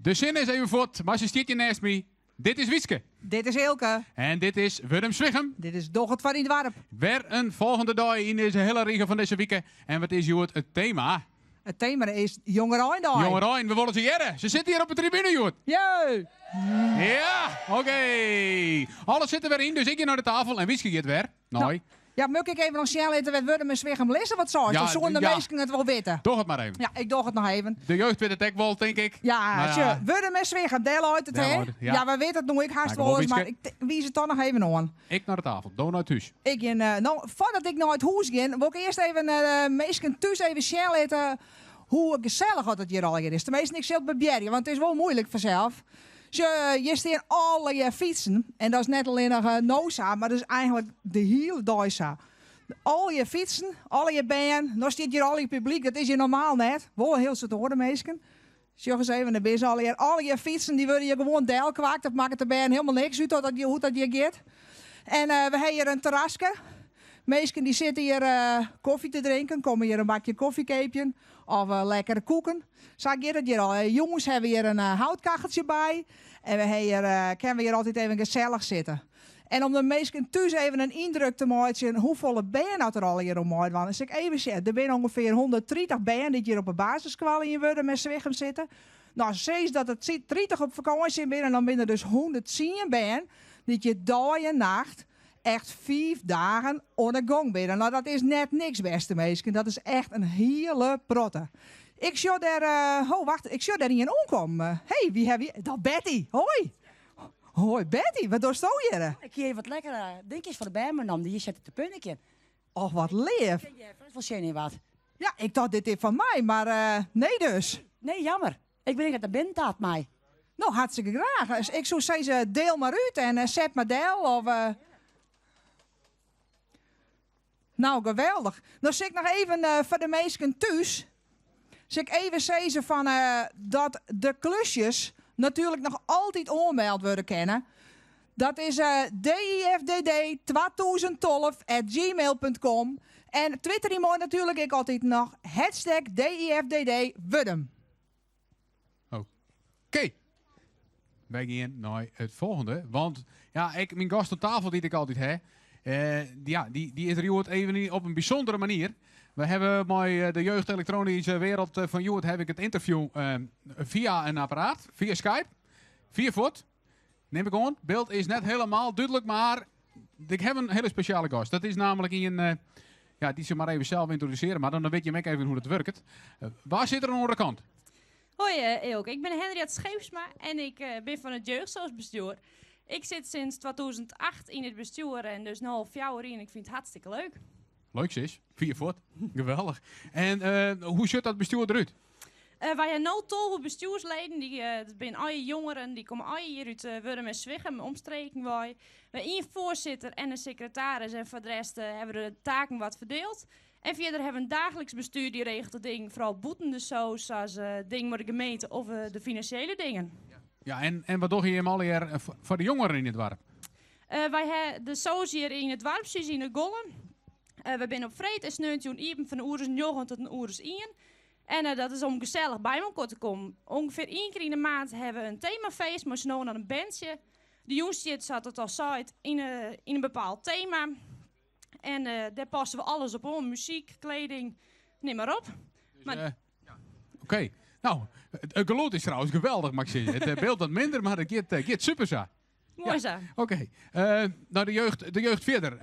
De sinne is even fuort, mar se stiet hjir nêst my. Dit is Wietske. Dit is Eelke. En dit is Wurdum Swichum. Dit is Doch it foar dyn doarp. Wer in folgjende dei yn dizze hiele rige fan dizze wike. En wat is hjoed it tema? It tema is Jongereindei. Jongerein, we wolle se hearre. Se sitte hjir op de tribune hjoed. Jee! Ja, oké. Alles sit der wer yn, dus ik gean nei de tafel en Wietske giet wer nei. Ja, muk ik even noch sjen litte wêr't Wurdum en Swichum lizze? Wat seist? Ja, Dan soenen de ja. minsken it wol witte. Doch it mar even. Ja, ik doch it noch even. De jeugd wit it ek wol, tink ik. Ja, Maar sjoch, Wurdum en Swichum, dêr leit it, Dêr hè? leit it, ja. Ja, we witte it no ek hast Dank u wol, wol ris, mar Wietske. ik wiis it toch noch even oan. Ik nei de tafel, do nei thús. Ik gean, no, foardat ik nei it hûs gean, wol ik earst even de minsken thús even sjen litte hoe gesellich oft it hjir allegear is. Teminsten, ik sil it probearje, want it is wol muoilik fansels. Sjoch, hjir stean allegear fytsen. En dat is net allinnich no sa, mar dat is eigenlik de hiele dei sa. Allegear fytsen, allegear bern. No stiet hjir allegear publyk, dat is hjir normaal net. Wol in hiel soad oare minsken. Sjoch ris even, dêr binne se allegear. Allegear fytsen, dy wurde hjir gewoan delkwakt. Dat makket de bern hielendal niks út hoe't dat hjir giet. En we ha hjir in terraske. Minsken dy sitte hjir kofje te drinken, komme hjir in bakje kofje keapjen of lekkere koeken. Sa giet it hjir al. Jûns ha we hjir in houtkacheltsje by en we ha hjir, kinne we hjir altyd even gesellich sitte. En om de minsken thús even in yndruk te meitsjen hoefolle bern oft der allegear oan meidwaan, sil ik even sjen. Der binne ûngefear 130 bern dy't hjir op de basisskoalle yn Wurdum en Swichum sitte. No, sis dat der 30 op fakânsje binne, dan binne der dus 110 bern dy't hjir dei en nacht echt 5 dagen oan 'e gong binne. No, dat is net niks, bêste minsken. Dat is echt in hiele protte. Ik sjoch dêr, ho, wacht, ik sjoch dêr ien oankommen. Hey, wie ha wy? Dat Betty. Hoi. Hoi Betty, wat dochsto hjir? Ik hie even wat lekkere dinkjes foar de bern meinommen, dy hjir sitte te punnikjen. Och, wat leaf. Kin je wol sjen yn wat. Ja, ik tocht dit is foar my, mar nee dus. Nee, jammer. Ik bring it nei binnen ta mei. No, hartstikke graach. Ik soe sizze, deel mar út en set mar del. Of, No, geweldich. No sil ik noch even foar de minsken thús, sil ik even sizze fan dat de klusjes natuerlik noch altyd oanmeld wurde kinne. Dat is difdd 2012 at gmail punt com en twitterje mei natuerlik ek altyd noch hashtag DIFDD Wurdum. Oké. Wy gean nei it folgjende, want ja, ik, myn gast oan tafel dy't ik altyd ha, ja, dy, dy is der hjoed even op in bysûndere manier. We hawwe mei de jeugd elektronyske wereld fan hjoed haw ik it ynterview fia in apparaat, fia Skype, fia fuort. Nim ik oan. Byld is net hielendal dúdlik, mar ik haw in hiele spesjale gast. Dat is namelijk ien, eh, ja, dy't se mar even sels yntrodusearje moat. Dan wit jim ek even hoe't it wurket. Eh, wa sit der oan de oare kant? Hoi eh, Eelke, ik bin Henriette Scheepsma en ik eh, bin fan it jeugdsoosbestjoer. Ik sit sinds 2008 yn it bestjoer en dus no al 4 jier en ik fyn it hartstikke leuk. Leuk sis, fier fuort. Geweldich. En eh, hoe sjocht dat bestjoer derút? Uh, wy ha no 12 bestjoersleden, dy, uh, dat binne allegear jongeren, dy komme allegear út uh, Wurdum en Swichum, omstreken wei. We ha ien foarsitter en in sekretaris en foar de rest hawwe we de taken wat ferdield. En fierder hawwe we in daagliksk bestjoer dy regelt de dingen, foaral bûten de soos, sa as dingen mei de gemeente of de finansjele dingen. Ja, en, en wat dogge jim allegear foar de jongeren yn it doarp? Wy ha de soos hjir yn it doarpshûs yn De Golle. We binne op freed en sneontejûn iepen fan in oer as njoggen tot in oer as ien. En dat is om gesellich by elkoar te kommen. Ungefear ien kear yn de maand hawwe we in temafeest mei sa no en dan in bandsje. De jûn stiet, sa't it al seit, yn in bepaald tema. En dêr passe we alles op oan, muzyk, kleding, nim mar op. Dus, maar, ja. Oké. No, it gelûd is trouwens geweldich, moat ik sizze. It byld wat minder, mar it giet super sa. Moai sa. Oké. No, de jeugd fierder.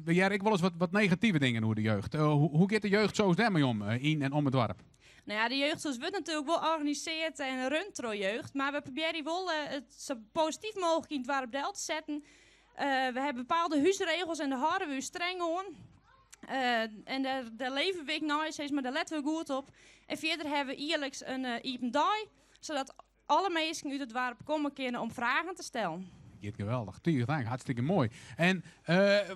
We hearre ek wolris wat negative dingen oer de jeugd. Hoe giet de jeugdsoos dêrmei om yn en om it doarp? No ja, de jeugdsoos wurdt natuerlik wol organisearre en rund troch jeugd. Mar we probearje wol it sa posityf mooglik yn it doarp del te setten. We hawwe bepaalde húsregels en dêr hâlde we ús streng oan. En dêr leve we ek nei, sis mar, dêr lette we goed op. En fierder hawwe we jierliks in iepen dei, sadat alle minsken út it doarp komme kinne om fragen te stellen. Giet geweldich. Tige tank, hartstikke moai. En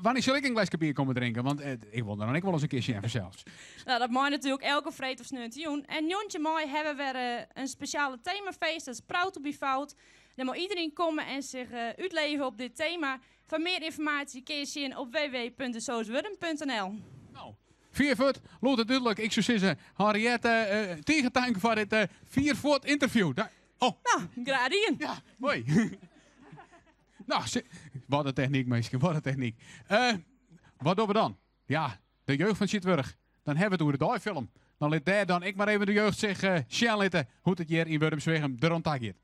wannear sil ik in gleske bier komme drinken? Want ik wol der dan ek wolris in kear sjen fansels. No, dat mei natuerlik elke freed of sneontejûn. En njoggentjin maaie hawwe we wer in spesjale temafeest, dat is Proud to be Fout. Dêr mei iderien komme en sich útleve op dit tema. Foar mear ynformaasje kinne je sjen op www.desooswurdum.nl. No, fier fuort, lûd en dúdlik. Ik soe sizze, Henriette, tige tank foar dit fier fuort ynterview. Oh. Nou, graach dien. Ja, moai. Nou, wat in technyk, minsken, wat in technyk. Eh, wat dogge we dan? Ja, de jeugd fan Tsjitwurch. Dan hawwe we it oer de deifilm. Dan lit dêr dan ek mar even de jeugd sich eh, sjen litte hoe't it hjir yn Wurdum-Swichum deroan ta giet.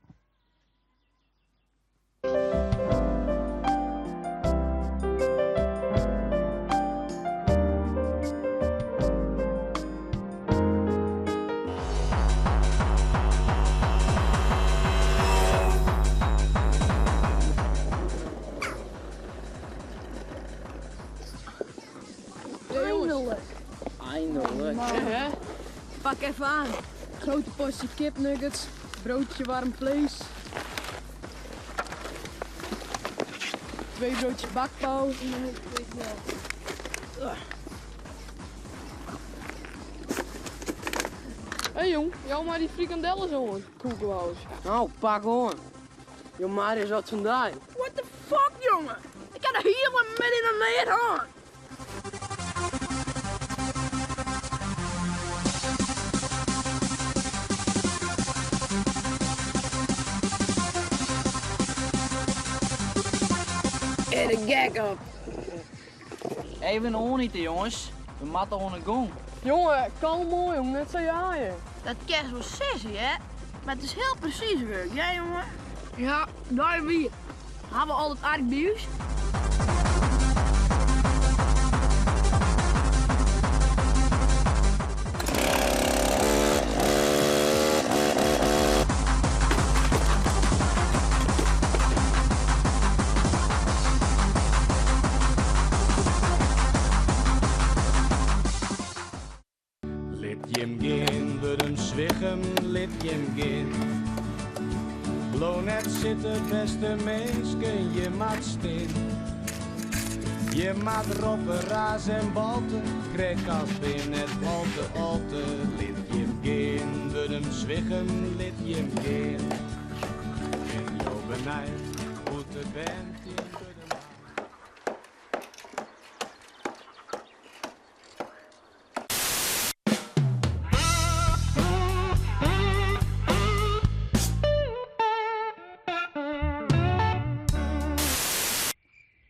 Eindelijk. Eindelijk. Hè? Pak even aan. Grote portie kipnuggets, broodje warm vlees. Twee broodjes bakpao. Hé hey jong, jou maar die frikandellen zo hoor, koekenwous. Nou, pak oan. Jo maar is wat vandaag. What the fuck, jongen? Ik had de hele midden in de neer aan. En de gek op. Even oanite, jongens. We moatte oan de gong. Jongen, kalm mooi jong, net zo jaaien. Dat kerst wel sessie, hè? Maar het is heel precies werk, jij jongen? Ja, daar wie. Hebben we altijd aardig nieuws? Lit jim gean, Wurdum-Swichum, lit jim gean. Bliuw net sitte, bêste minsken, je moat stean. Je moat roppe, raze en balte, krekt as bin net al te al te. Lit jim gean, Wurdum-Swichum, lit jim gean. Bin jo benijd hoe't de band yn Wurdum hat?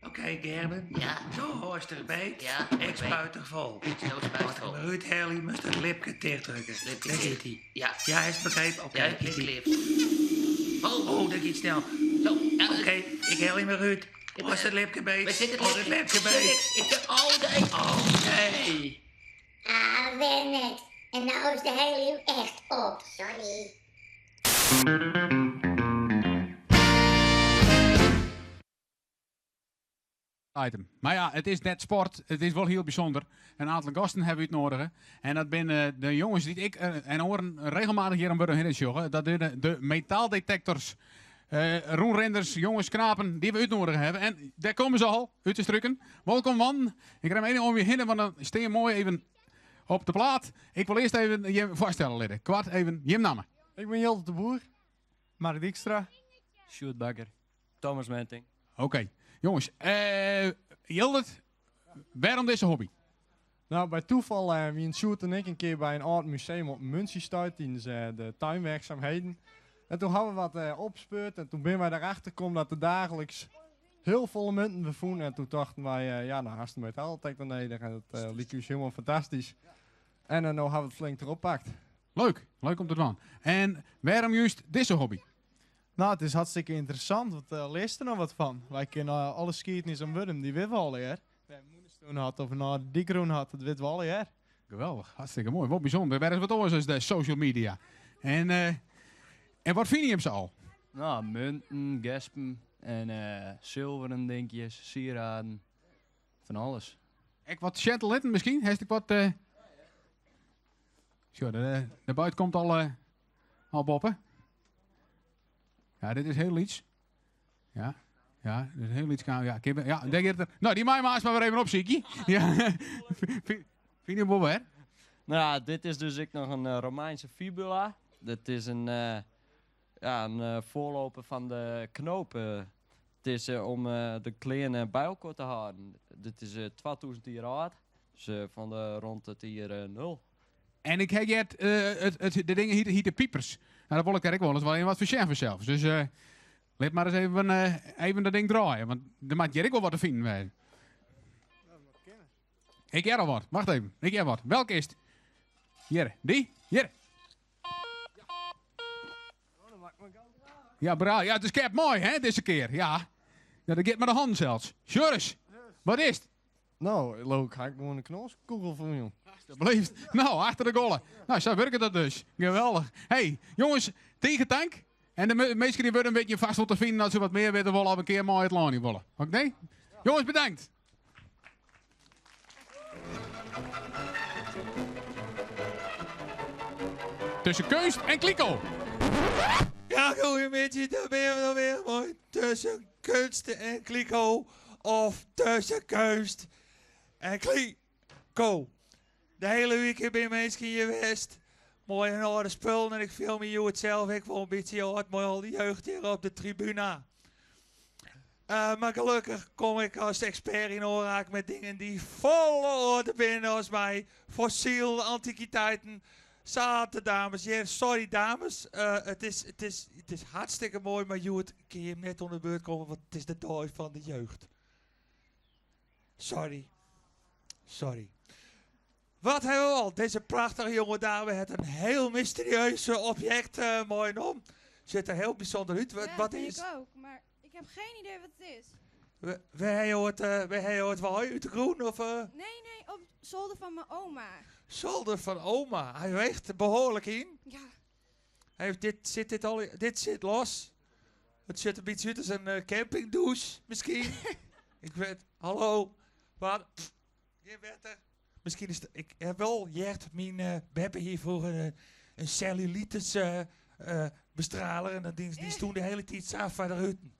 Oké, Gerben. Ja. Zo hoorst erbij. Ja, Ik spuit er vol. Zo spuit Als ik vol. hem eruit haal, moest het lipje dichtdrukken. Lipje Daar dicht. gaat ie. Ja. Ja, is het begrepen? Oké, Ja, daar ik gaat ie. klip. Oh, Oh, dat gaat snel. Zo. Ja, Oké, ik haal hem eruit. Was het lipje beet? Waar zit het Was het lipje? lipje beet? Ik zeg, oh, nee. Oké. Ah, weer niks. En nou is de hele uur echt op. Sorry. Item. Maar ja, het is net sport. Het is wel heel bijzonder. Een aantal gasten hebben we uitnodigen. En dat zijn eh, de jongens die ik eh, en oren regelmatig hier aan Wurdum hinne sjogge. Dat zijn de, de metaaldetectors. Eh roenrenders, jongens, knapen, die we uitnodigen hebben. En daar komen ze al, uit de strukken. Welkom man. Ik rem even om je heen, want dan steen je mooi even op de plaat. Ik wil eerst even je voorstellen, Lidde. Kwart even, Jim Namme. Ik ben Jelte de Boer. Mark Dijkstra. Sjoerd Bakker. Thomas Menting. Oké, jongens. eh Jildert, waarom deze hobby? Nou, bij toeval eh wie een Sjoerd en ik een keer bij een oud museum op Muncie stuit tijdens eh, de tuinwerkzaamheden. En toen hadden we wat eh, opspeurd en toen ben wij erachter gekomen dat er dagelijks heel volle munten bevonden. En toen dachten wij, eh, ja, nou haast een metaaldetector neder en dat eh liep dus helemaal fantastisch. En uh, nou hebben we het flink erop pakt. Leuk, leuk om te doen. En waarom juist deze hobby? Nou, het is hartstikke interessant, want uh, leest er nog wat van. Wij kennen eh, alle skietnis om Wurdum, die weten we al, hè. Moenenstoen had of nou die groen had, dat weten we al, hè. Geweldig, hartstikke mooi. Wat bijzonder. Waar is wat anders dan de social media. En, eh, en wat vind je hem zo al? Nou, munten, gespen en eh, zilveren dingetjes, sieraden, van alles. Ik wat chattelitten misschien? Heeft ik wat... eh Zo, de, de buit komt al, eh, al boppen. Ja, dit is heel iets. Ja, ja, dit is heel iets. Ja, ik ja, denk het er. Nou, die mij maar eens maar weer even op, Siekie. Ja, vind je hem wel weer? Nou ja, dit is dus ik nog een eh, Romeinse fibula. Dat is een, eh, ja, een eh, voorloper van de knopen. Het is eh, om eh, de kleren bij elkaar te houden. Dit is eh 2000 jaar oud. Dus eh, van de, rond het jaar eh, nul. En ik heb het, eh, het, het, de dingen hier, hier de piepers. Nou, dan wol ik dêr ek wolris wol even wat foar sjen fansels. Dus eh, lit mar ris even, eh, even dat ding draaien, want der moat hjir ek wol wat te finen wêze. Ik hear al wat. Wacht even. Ik hear wat. Welke is it? Hjir. Dy? Hjir. Ja, bra. Ja, it is skerp moai, hè, dizze kear. Ja. Ja, dat giet mei de hannen sels. Sjors, wat is it? No, leau ik ha ik gewoan in knolskûgel fûn. Alsjeblieft. No, achter de golle. No, sa wurket dat dus. Geweldich. Hey, jonges, tige tank. En de minsken dy wurde in bytsje fêst wol te finen as se wat mear witte wolle of in kear mei it lân yn wolle. Oké? Jonges, bedankt. Tussen keunst en kliko. Ja, goeiemiddei, dêr binne we dan wer mei Tussen Kunst en Kliko of Tussen Keunst en Kliko. De hiele wike binne minsken hjir west mei hun âlde spullen en ik fiel my hjoed sels ek wol in bytsje âld mei al dy jeugd hjir op de tribune. Mar gelokkich kom ik as ekspert yn oanraking mei dingen dy't folle âlder binne as my, fossilen, antikiteiten. Sa, de dames hjir, sorry dames, it is, it is, it is hartstikke moai, mar hjoed kin jim net oan de beurt komme, want it is de dei fan de jeugd. Sorry. Sorry. Wat hawwe we al? Dizze prachtige jonge dame hat in hiel mysterieus objekt uh, meinommen. Sjocht der hiel bysûnder út. Ja, Wat vind is ik ook, mar ik ha gjin idee wat it is. Wêr ha jo it, uh, wêr ha jo it wei? Út de grûn? Of, uh? Nee, nee, op zolder fan myn oma. Zolder fan oma. Hy weecht behoarlik yn. Ja. Heeft dit, sit dit al, dit sit los. It sjocht in bytsje út as in uh, campingdouche, miskien. ik wit, hallo, wat? Gjin wetter. Miskien is it, ik ha wol heard, myn uh, beppe hie froeger in, in cellulitis uh, uh, bestraler en dat ding, dy stûn de hiele tiid sa foar de ruten.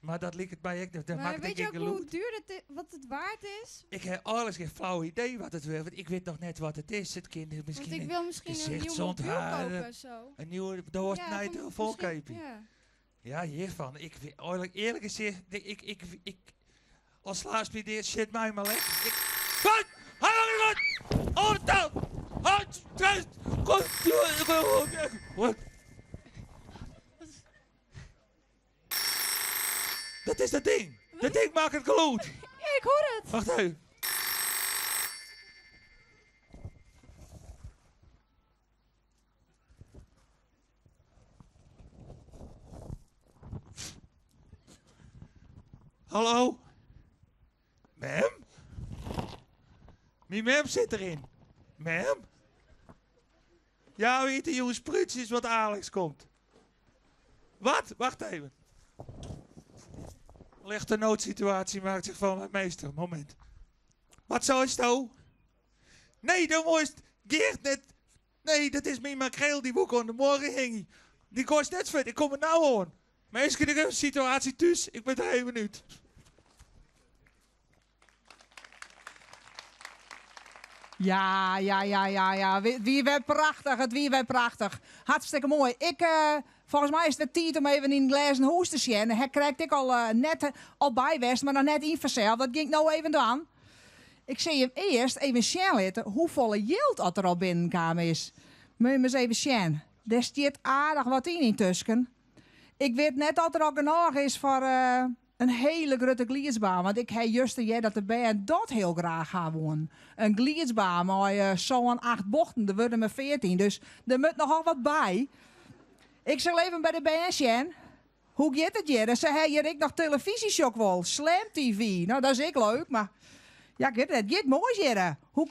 Mar dat liket my ek, dat Maar makket weet ek je gjin ook hoe gelûd. duur het i- wat het waard is? Ik ha eigentlik gjin flau idee wat it wurdt, want ik wit noch net wat it is. It kin Want miskien ik wil miskien in nieuwe mobiel gezichtsonthaarder, kopen of zo. In nieuwe, doar Ja, nije van- telefoon miskien- kopen. ja. Ja, hjirfan. Ik, eigentlik, earlik sein, ik, ik, ik, al slaast my dea, sjit my mar lek. Ik, wat? Wat? Oh, dat! Wat? Dat is dat ding. Dat ding makket it gelûd. Ja, ik hoor it. Wacht even. Hallo? Mem? Myn mem sit deryn. Mem? Ja, wy ite jûn sprútsjes, want Alex komt. Wat? Wacht even. Lichte noodsituatie maakt zich van mijn meester. Moment. Wat seisto? Nee, dan moast Geert net. Nee, dat is myn makreel, dy woe ik oan de muorre hingje. Dy kost net fuort, ik kom der no oan. Minsken, ik ha in situaasje thús, ik bin der even út. Ja, ja, ja, ja, ja. It wie wer prachtich, it wie wer prachtich. Hartstikke moai. Ik, uh, folgens my is it wer tiid om even yn it glêzen hûs te sjen. Ha krekt ek al uh, net al by west, mar noch net yn fansels. Dat gean ik no even dwaan. Ik sil jim earst even sjen litte hoefolle jild oft der al binnenkaam is. Moat jim ris even sjen. Dêr stiet aardich wat yn yntusken. Ik wit net oft der al genôch is foar uh, in hiele grutte gliidsbaan. Want ik ha juster heard dat de bern dat hiel graach ha woenen. In gliidsbaan mei uh, sân, acht bochten, der wurde mar 14. Dus der moat nochal wat by. Ik sil even by de bern sjen. Hoe giet it hjir? En se ha hjir ek noch telefyzje sjoch ik wol. Slam TV. No, dat is ek leuk, mar ja, ik wit it net. Giet moai hjir. Hoe,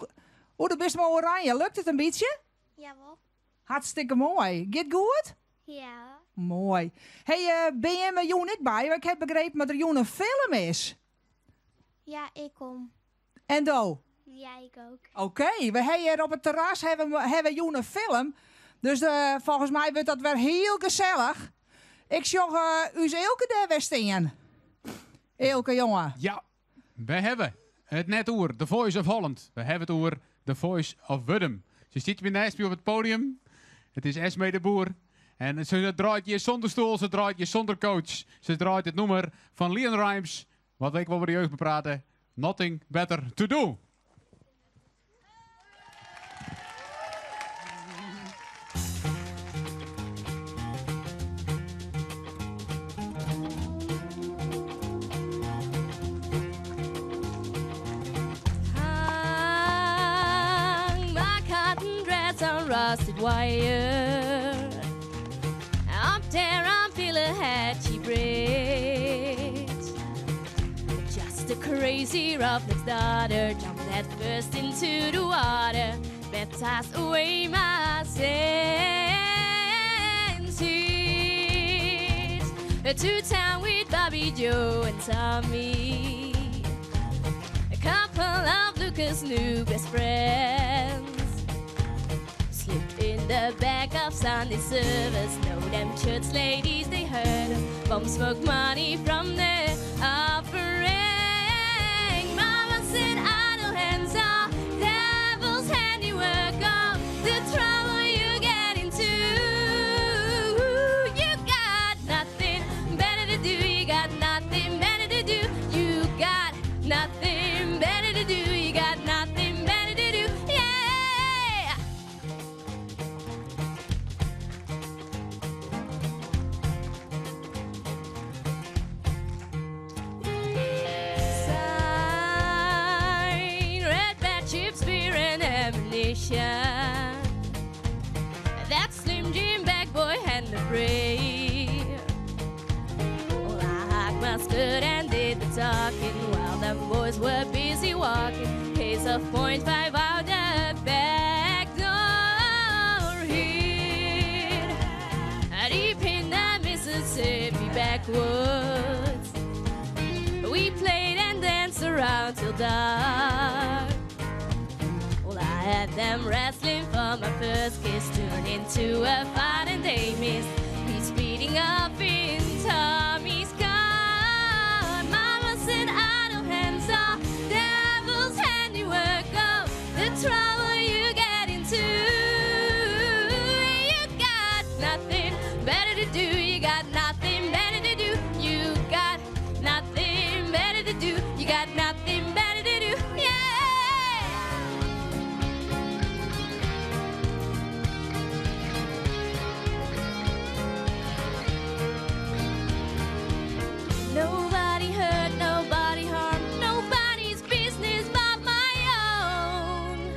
hoe do bist mei oranje. Lukt it in bytsje? Jawol. Hartstikke moai. Giet goed? Ja. Moai. Hey, uh, bin jim jûn ek by? Want ik ha begrepen dat der jûn in film is. Ja, ik kom. En do? Ja, ik ek. Oké, we ha hjir op it terras ha we, ha we jûn in film. Dus uh, folgens my wurdt dat wer hiel gesellich. Ik sjoch uh, ús Eelke dêr wer stean. Eelke, jonge. Ja, we hawwe it net oer The Voice of Holland. We hawwe it oer The Voice of Wurdum. Se stiet hjir neist my op it poadium. It is Esmee de Boer. En se draait hjir sûnder stoel, se draait hjir sûnder coach. Se draait it nûmer fan LeAnn Rimes, wat ik wol by de jeugd beprate. Nothing better to do. rusted wire. Up there on Pelahatchie Bridge. Just a crazy roughneck's daughter jumped head first into the water, baptized away my senses. To town with Bobby Joe and Tommy, a couple of Lucas' new best friends. Slipped in the back of Sunday service. Know them church ladies, they heard us. Bomb smoke money from the offering. Mama said, idle hands are devil's handiwork. Oh, the trouble you get into. You got nothing better to do. You got nothing better to do. You got nothing better to do. You got nothing better to do. Yeah. Sign, red bad chips, beer and ammunition. That Slim Jim bag boy and the prayer. Well, I hiked my skirt and did the talking while them boys were busy walking. Case of .5 out the back door here. Deep in the Mississippi backwoods. We played and danced around till dark. Well, I had them wrestling for my first kiss, turned into a fight and they missed me speeding up in Tommy's car. Mama said, idle hands are devil's handiwork. Oh, the trouble you get into. You got nothing better to do. You got nothing better to do. You got nothing better to do. You got nothing better to do. Yeah. Nobody hurt, nobody harmed, nobody's business but my own.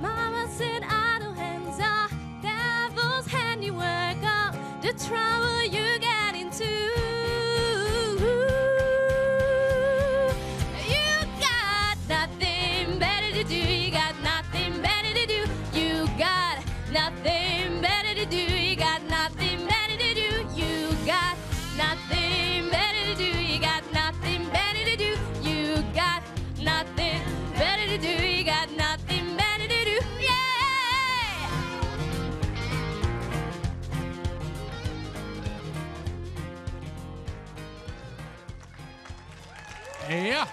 Mama said, idle hands are devil's handiwork. Oh, the trouble you get into. You got nothing better to do. You got nothing better to do. You got nothing better to do. You got nothing better to do. You got nothing better to do. You got nothing better to do. You got nothing better to do. You got nothing better to do. Yeah. Ja.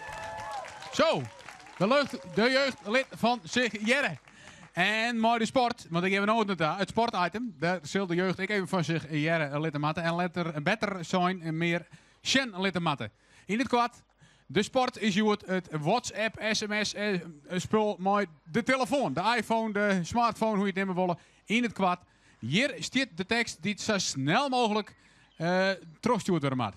Zo, de, lucht, de jeugd lit fan sich hearre. En mei de sport, want ik gean no nei it sportitem. Dêr sil de jeugd ek even fan sich hearre litte moatte. En letter better sein en mear sjen litte moatte. Yn it koart, de sport is hjoed it WhatsApp, SMS spul mei de telefoan. De iPhone, de smartphone, hoe't je it neame wolle. Yn it koart, hjir stiet de tekst dy't sa snel mooglik trochstjoerd wurde moat.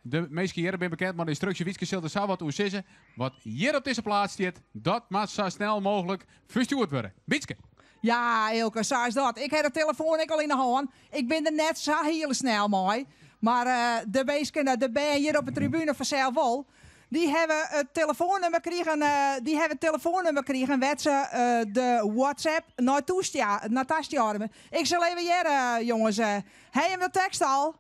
De minsken hjir binne bekend mei de ynstruksje. Wietske sil der sa wat oer sizze. Wat hjir op dizze plaat stiet, dat moat sa snel mooglik ferstjoerd wurde. Wietske. Ja, Eelke, sa is dat. Ik ha de telefoan ek al yn de hân. Ik bin der net sa hiel snel mei. Mar de minsken, de bern hjir op de tribune fansels wol. Dy hawwe it telefoannûmer krigen, dy hawwe it telefoannûmer krigen wêr't se de WhatsApp nei toe nei ta stjoere. Ik sil even hearre, jonges. Ha jim de tekst al?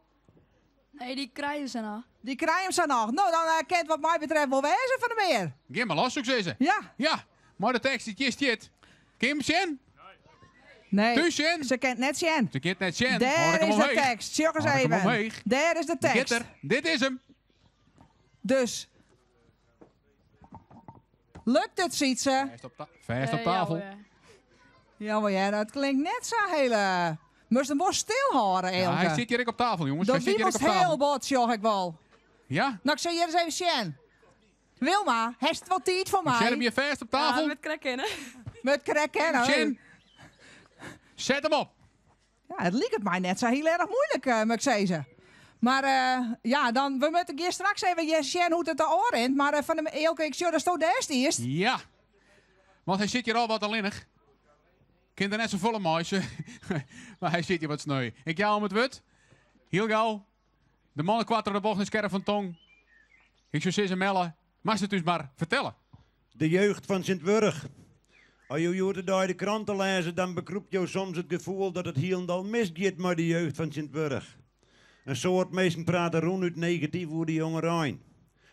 Nee, dy krije se noch. Dy krije 'm sa noch. No, dan kin it wat my betreft wol wêze fan de mear. Gean mar los, soe ik sizze. Ja. Ja, mei de tekst dy't hjir stiet. Kin jim sjen? Nee. Thús sjen? Se kin it net sjen. Se kin it net sjen. Dêr is de tekst. Sjoch ris even. Dêr is de tekst. Giet er. Dit is 'm. Dus. Lukt it, Sietse? Fêst op tafel. Ja, mar ja, dat klinkt net sa hiel. Moatst him wol stilhâlde, Eelke. Ja, hy sit hjir ek op tafel, jonges. Dat wiebelt hiel bot, sjoch ik wol. Ja? No, ik sil hjir ris even sjen. Wilma, hast wol tiid foar my? Set him hjir fêst op tafel. Ja, moat krekt kinne. Moat krekt kinne. Sjen. Set him op. Ja, it liket my net sa hiel erch muoilik, moat ik sizze. Mar ja, dan, we moatte hjir straks even sjen hoe't it der ôfrint. Mar fan de Eelke, ik sjoch datsto dêr stiest. Ja, want hy sit hjir al wat allinnich. Kin der net safolle meitsje, mar hy sit hjir wat sneu. Ik jou him it wurd. Hiel gau. De man koart troch de bocht en skerp fan tong. Ik soe sizze, Melle, moatst it ús mar fertelle. De jeugd fan Tsjintwurdich. As jo hjoed-de-dei de krante lêze, dan bekrûpt jo soms it gefoel dat it hielendal misgiet mei de jeugd fan tsjintwurdich. In soad minsken prate rûnút negatyf oer de jongerein.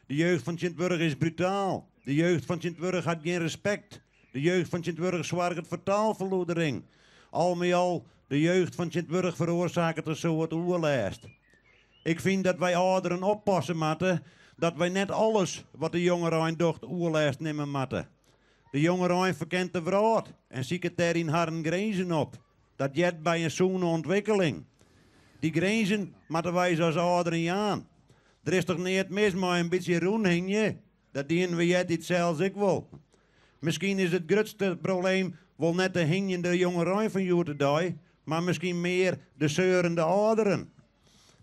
De jeugd fan tsjintwurdich is brutaal. De jeugd fan tsjintwurdich hat gjin respekt. De jeugd fan tsjintwurdich soarget foar taalferloedering. Al mei al, de jeugd fan tsjintwurdich feroarsaket in soad oerlêst. Ik fyn dat wy âlderen oppasse moatte dat wy net alles wat de jongerein docht oerlêst nimme moatte. De jongerein ferkent de wrâld en siket dêryn harren grinzen op. Dat heart by in sûne ûntwikkeling. Dy grinzen moatte wy se as âlderen jaan. Der is toch neat mis mei in bytsje rûnhingje? Dat dienen we eartiids sels ek wol. Miskien is it grutste probleem wol net de hingjende jongerein fan hjoed-de-dei, mar miskien mear de seurende âlderen.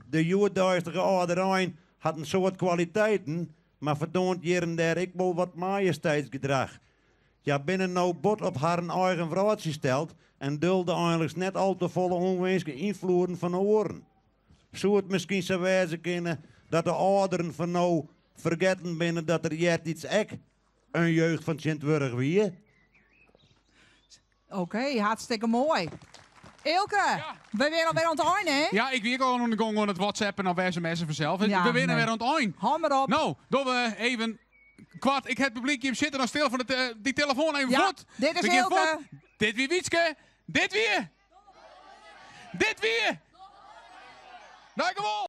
De hjoeddeistige âlderein hat in soad kwaliteiten, mar fertoant hjir en dêr ek wol wat majesteitsgedrach. Hja binne no bot op harren eigen wrâldsje steld en dulde einliks net al te folle ûnwinske ynfloeden fan oaren. Soe it miskien sa wêze kinne dat de âlderen fan no fergetten binne dat der eartiids ek in jeugd fan tsjintwurdich wie? Oké, hartstikke moai. Eelke, we binne alwer oan it ein, hè? Ja, ik wie ek al oan de gong oan it WhatsAppen of sms'en fansels. Ja, we binne nee. wer oan it ein. Hou mar op. No, dogge we even koart. Ik ha it publyk hjir sitte noch stil fan de te- dy telefoan even Ja, fuort. dit is We gean Eelke. fuort. Dit wie Wietske. Dit wie. Dit wie. Dankewol.